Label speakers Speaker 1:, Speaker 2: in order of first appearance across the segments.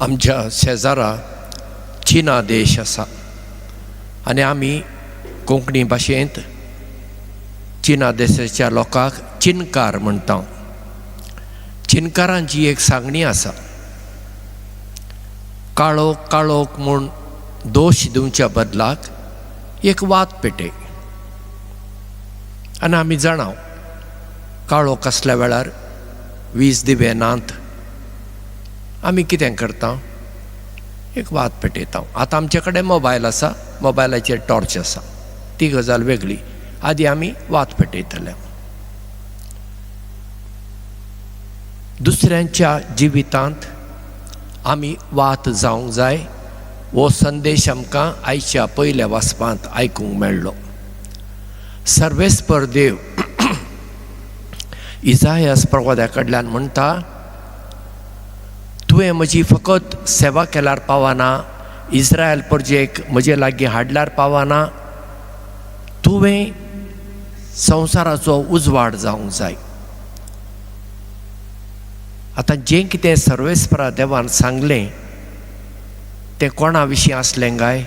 Speaker 1: आमच्या शेजारा चिना देश आसा आनी आमी कोंकणी भाशेंत चिना देशाच्या लोकांक चिनकार म्हणटा. चिनकारांची एक सांगणी आसा, काळोख काळोख म्हूण दोश दिवच्या बदलाक एक वात पेटय. आनी आमी जाणाव काळोख आसल्या वेळार वीज दिवे नात, आमी कितें करता, एक वात पेटयता. आतां आमचे कडेन मोबायल आसा, मोबायलाचेर टॉर्च आसा, ती गजाल वेगळी. आदी आमी वात पेटयतले. दुसऱ्यांच्या जिवितांत आमी वात जावंक जाय हो संदेश आमकां आयच्या पयल्या वाचपांत आयकूंक मेळ्ळो. सर्वेस्पर देव इजायास प्रवाद्या कडल्यान म्हणटा, तुवें म्हजी फकत सेवा केल्यार पावना, इस्रायल परजेक म्हजे लागीं हाडल्यार पावना, तुवें संवसाराचो उजवाड जावंक जाय. आतां जें कितें सर्वेस्परा देवान सांगलें तें कोणा विशीं आसलें काय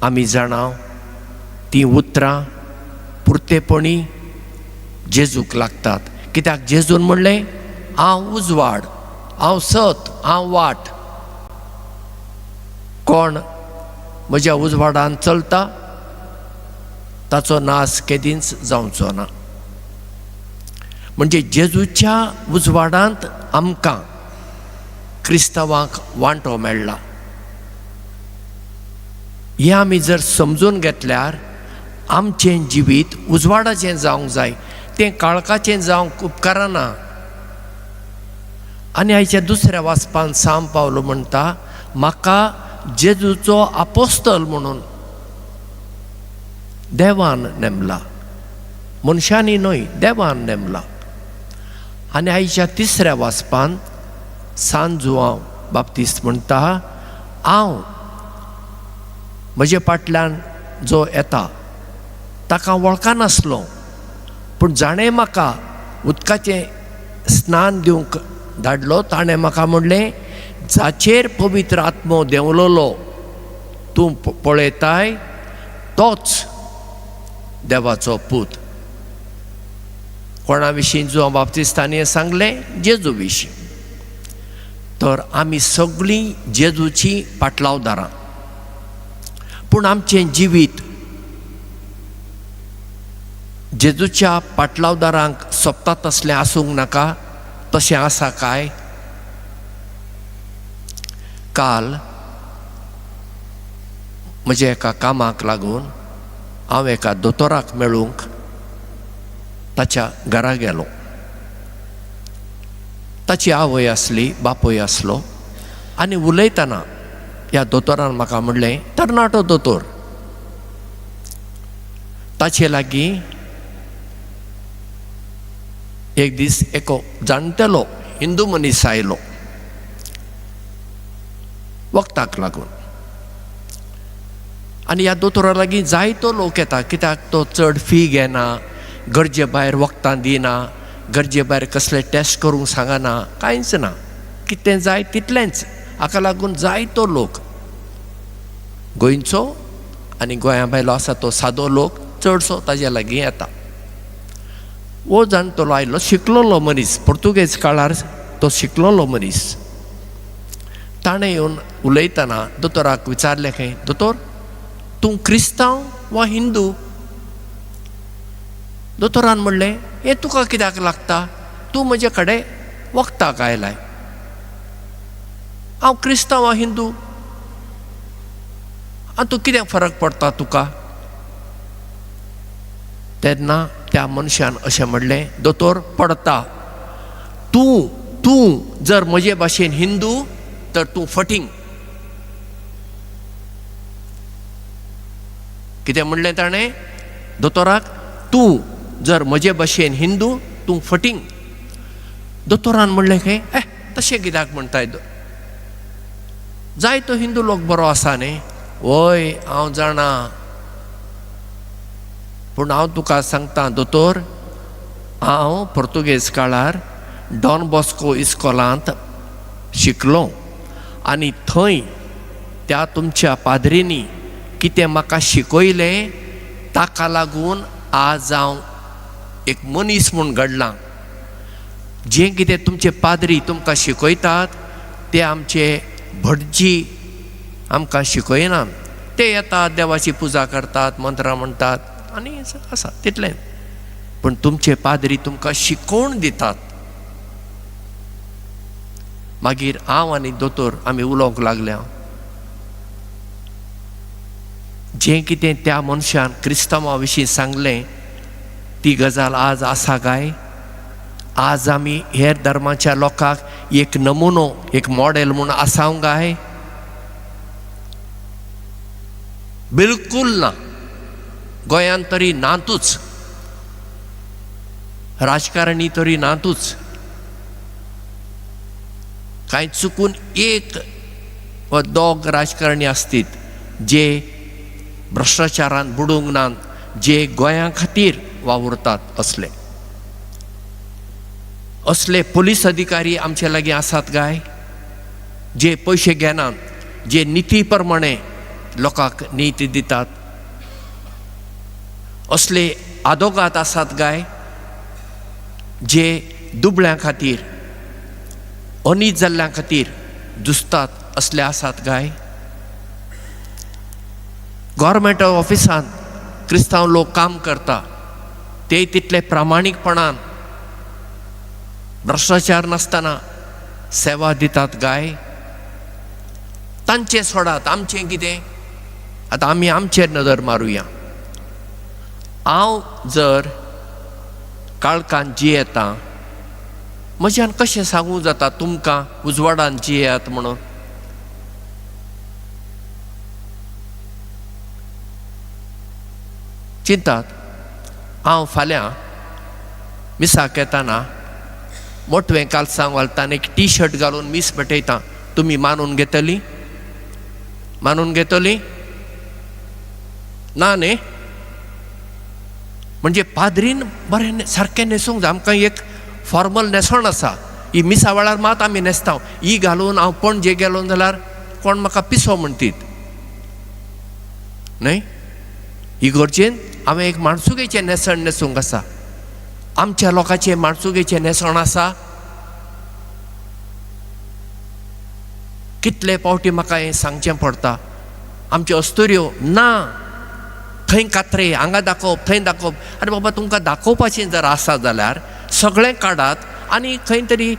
Speaker 1: आमी जाणा. तीं उतरां पुरतेपणी जेजूक लागतात. कित्याक जेजून म्हणलें, हांव उजवाड, हांव सत, हांव वाट. कोण म्हज्या उजवाडान चलता ताचो नाश केदींच जावचो ना. म्हणजे जेजूच्या उजवाडांत आमकां क्रिस्तांवांक वांटो मेळ्ळा. हें आमी जर समजून घेतल्यार आमचें जिवीत उजवाडाचें जावंक जाय, तें काळखाचें जावंक उपकारना. आनी आयच्या दुसऱ्या वाचपान सांव पावलो म्हणटा, म्हाका जेजूचो आपोस्तल म्हणून देवान नेमला, मनशांनी न्हय, देवान नेमला. आनी आयच्या तिसऱ्या वाचपान सान जुआंव बाप्तिस्त म्हणटा, हांव म्हजे फाटल्यान जो येता ताका वळखनासलो, पूण जाणें म्हाका उदकाचें स्नान दिवंक धाडलो ताणें म्हाका म्हणलें, जाचेर पवित्र आत्मो देंवलोलो तूं पळयताय तोच देवाचो पूत. कोणा विशीं जुआंव बाप्तिस्तांनी सांगलें? जेजू विशीं. तर आमी सगळीं जेजूची पाटलावदारां, पूण आमचें जिवीत जेजूच्या पाटलावदारांक सोबता तसलें आसूंक नाका, तशें आसा काय? काल म्हज्या एका कामाक लागून हांव एका दोतोराक मेळूंक ताच्या घरा गेलो. ताची आवय आसली, बापूय आसलो. आनी उलयतना ह्या दोतोरान म्हाका म्हणलें, तरणाटो दोतोर, ताचे लागीं एक दीस एको जाणटेलो हिंदू मनीस आयलो वखदाक लागून. आनी ह्या दोतोरा लागीं जायतो लोक येता, कित्याक तो चड फी घेना, गरजे भायर वखदां दिना, गरजे भायर कसले टेस्ट करूंक सांगना, कांयच ना, कितें जाय तितलेंच. हाका लागून जायतो लोक गोंयचो आनी गोंया भायलो आसा तो सादो लोक चडसो ताज्या लागीं येता. हो जाणटलो आयलो, शिकलोलो मनीस, पुर्तुगेज काळार तो शिकलोलो मनीस. ताणें येवन उलयतना दोतोराक विचारलें खंय, दोतोर तूं क्रिस्तांव वा हिंदू? दोतोरान म्हणलें, हें तुका कित्याक लागता, तूं म्हजे कडेन वखदाक आयलाय, हांव क्रिस्तांव वा हिंदू आनी तूं कितें फरक पडटा तुका? तेन्ना त्या मनशान अशें म्हणलें, दोतोर पडटा, तूं तूं जर म्हजे भाशेन हिंदू तर तूं फटींग. कितें म्हणलें ताणें दोतोराक? तूं जर म्हजे भाशेन हिंदू तूं फटींग. दोतोरान म्हणलें खंय, ए तशें कित्याक म्हणटाय, जाय तो हिंदू लोक बरो आसा न्ही? वय हांव जाणा, पूण हांव तुका सांगता दोतोर, हांव पुर्तुगेज काळार डॉन बॉस्को इस्कोलांत शिकलो आनी थंय त्या तुमच्या पाद्रींनी कितें म्हाका शिकयलें ताका लागून आज हांव एक मनीस म्हूण घडलां. जें कितें तुमचे पाद्री तुमकां शिकयतात ते आमचे भटजी आमकां शिकयनात. ते येतात, देवाची पुजा करतात, मंत्रां म्हणटात आनी आसा तितलें. पूण तुमचे पाद्री तुमकां शिकोवन दितात. मागीर हांव आनी दोतोर आमी उलोवंक लागल्या. जें कितें त्या मनशान क्रिस्तांवा विशीं सांगलें ती गजाल आज आसा काय? आज आमी हेर धर्माच्या लोकांक एक नमुनो, एक मॉडेल म्हूण आसाव काय? बिलकूल ना. गोंयांत तरी नातूच, राजकारणी तरी नातूच. कांय चुकून एक वा दोग राजकारणी आसतीत जे भ्रश्टाचारान बुडूंक नात, जे गोंया खातीर वावुरतात. असले असले पोलीस अधिकारी आमचे लागीं आसात काय, जे पयशे घेनात, जे निती प्रमाणे लोकांक नीती दितात? असले आदोगाद आसात काय जे दुबळ्यां खातीर, अनीत जाल्ल्या खातीर झुजतात? असले आसात काय? गव्हर्मेंट ऑफिसांत क्रिस्तांव लोक काम करता ते तितले प्रामाणीकपणान भ्रश्टाचार नासतना सेवा दितात काय? तांचें सोडात, आमचें कितें? आतां आमी आमचेर नदर मारुया. हांव जर काळखान जियेतां, म्हज्यान कशें सांगूं जाता तुमकां उजवाडान जियेयात म्हणून? चिंतात, हांव फाल्यां मिसाक येताना मोटवें कालसांव घालता आनी एक टी शर्ट घालून मीस भेटयता, तुमी मानून घेतली? मानून घेतली ना न्ही? म्हणजे पाद्रीन बरें सारकें न्हेसूंक जाय. आमकां एक फॉर्मल न्हेसण आसा, ही मिसा वेळार मात आमी न्हेसता. ही घालून हांव पणजे गेलो जाल्यार कोण म्हाका पिसो म्हणटीत न्हय? इगर्जेन हांवें एक माणसुगेचें न्हेसण न्हेसूंक आसा. आमच्या लोकांचें माणसुगेचें न्हेसण आसा. कितले फावटी म्हाका हें सांगचें पडटा. आमच्यो अस्तुऱ्यो ना, थंय कात्रे, हांगा दाखोवप, थंय दाखोवप. आरे बाबा, तुमकां दाखोवपाचें जर आसा जाल्यार सगळें काडात आनी खंय तरी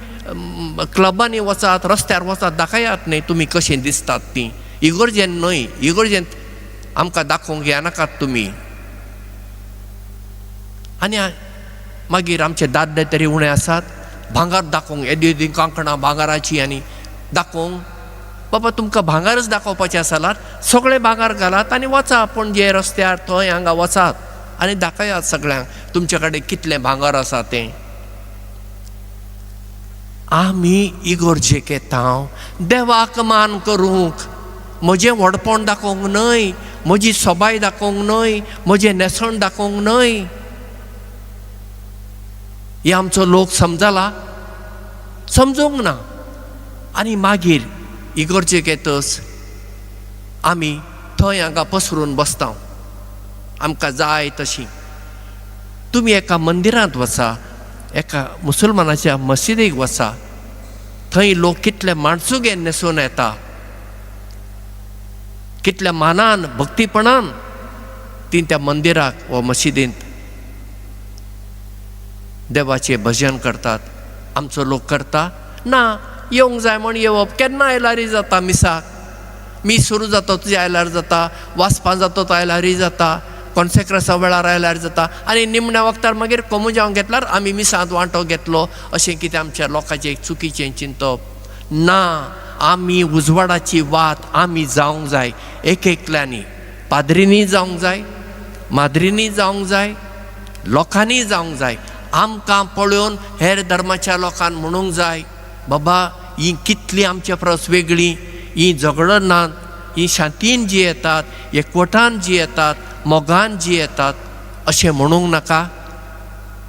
Speaker 1: क्लबांनी वचात, रस्त्यार वचात, दाखयात न्ही तुमी कशें दिसतात तीं. इगर्जेन न्हय, इगर्जेन आमकां दाखोवंक येनाकात तुमी. आनी मागीर आमचे दादले तरी उणें आसात, भांगर दाखोवंक येदी येदी कांकणां भांगराचीं आनी दाखोवंक. बाबा, तुमकां भांगरच दाखोवपाचें आसा जाल्यार सगळें भांगर घालात आनी वचा पणजे रस्त्यार, थंय हांगा वचात आनी दाखयात सगळ्यांक तुमचे कडेन कितलें भांगर आसा तें. आमी इगर्जेक येता देवाक मान करूंक, म्हजें व्हडपण दाखोवंक न्हय, म्हजी सोबाय दाखोवंक न्हय, म्हजें न्हेसण दाखोवंक न्हय. हे आमचो लोक समजला? समजूंक ना. आनी मागीर इगर्जेक येतच आमी थंय हांगा पसरून बसता, आमकां जाय तशी. तुमी एका मंदिरांत वचा, एका मुसलमानाच्या मशिदीक वचा, थंय लोक कितले माणसुगे न्हेसून येता, कितल्या मानान भक्तीपणान ती त्या मंदिराक वा मशिदींत देवाचें भजन करतात. आमचो लोक करता ना. येवंक जाय म्हण येवप, केन्ना आयल्यारय जाता. मिसाक मीस सुरू जाता तुजें आयल्यार जाता, वाचपां जाता तो आयल्यारय जाता, कॉन्सेक्रासा वेळार आयल्यार जाता, आनी निमण्या वखदार मागीर कोमुजांव घेतल्यार आमी मिसांत वांटो घेतलो. अशें कितें आमच्या लोकांचें एक चुकीचें चिंतप ना. आमी उजवाडाची वात आमी जावंक जाय. एक एकल्यांनी, पाद्रींनी जावंक जाय, माद्रींनी जावंक जाय, लोकांनी जावंक जाय. आमकां पळोवन हेर धर्माच्या लोकांक म्हणूंक जाय, बाबा ही कितली आमचे परस वेगळी, ही झगडनात, ही शांतीन जियेतात, एकवटान जियेतात, मोगान जियेतात, अशें म्हणूंक नाका.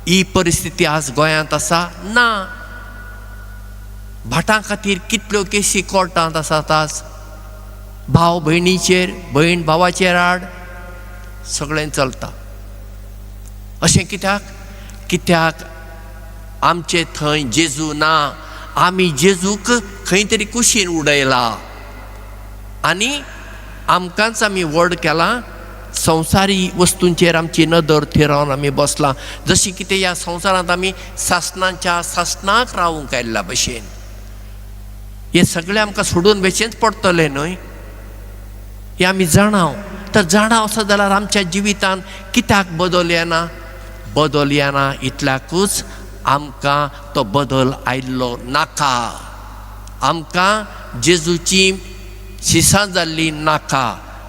Speaker 1: ही परिस्थिती आज गोंयांत आसा ना. भाटां खातीर कितल्यो केसी कोर्टांत आसात आज, भाव भयणीचेर, भयण भावाचेर आड, सगळें चलता. अशें कित्याक? कित्याक आमचे थंय जेजू ना. आमी जेजूक खंय तरी कुशीन उडयला आनी आमकांच आमी व्हड केलां. संवसारी वस्तूंचेर आमची नदर थिरावन आमी बसलां, जशी कितें ह्या संवसारांत आमी सासणाच्या सासणाक रावूंक आयिल्ल्या भशेन. हें सगळें आमकां सोडून वचचेंच पडटलें न्हय, हें आमी जाणाव. तर जाणाव आसा जाल्यार आमच्या जिवितांत कित्याक बदल येना? बदल येना इतल्याकूच आमकां तो बदल आयिल्लो नाका. आमकां जेजूची शिसां जाल्ली नाका.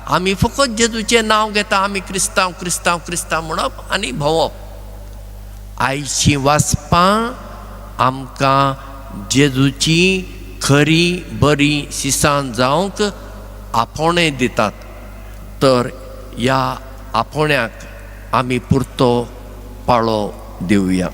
Speaker 1: आमी फकत जेजूचें नांव घेता, आमी क्रिस्तांव क्रिस्तांव क्रिस्तांव म्हणप आनी भोंवप. आयचीं वाचपां आमकां जेजूची खरी बरी शिसां जावंक आपोवणें दितात. तर ह्या आपोवण्याक आमी पुरतो पाळो दिवया.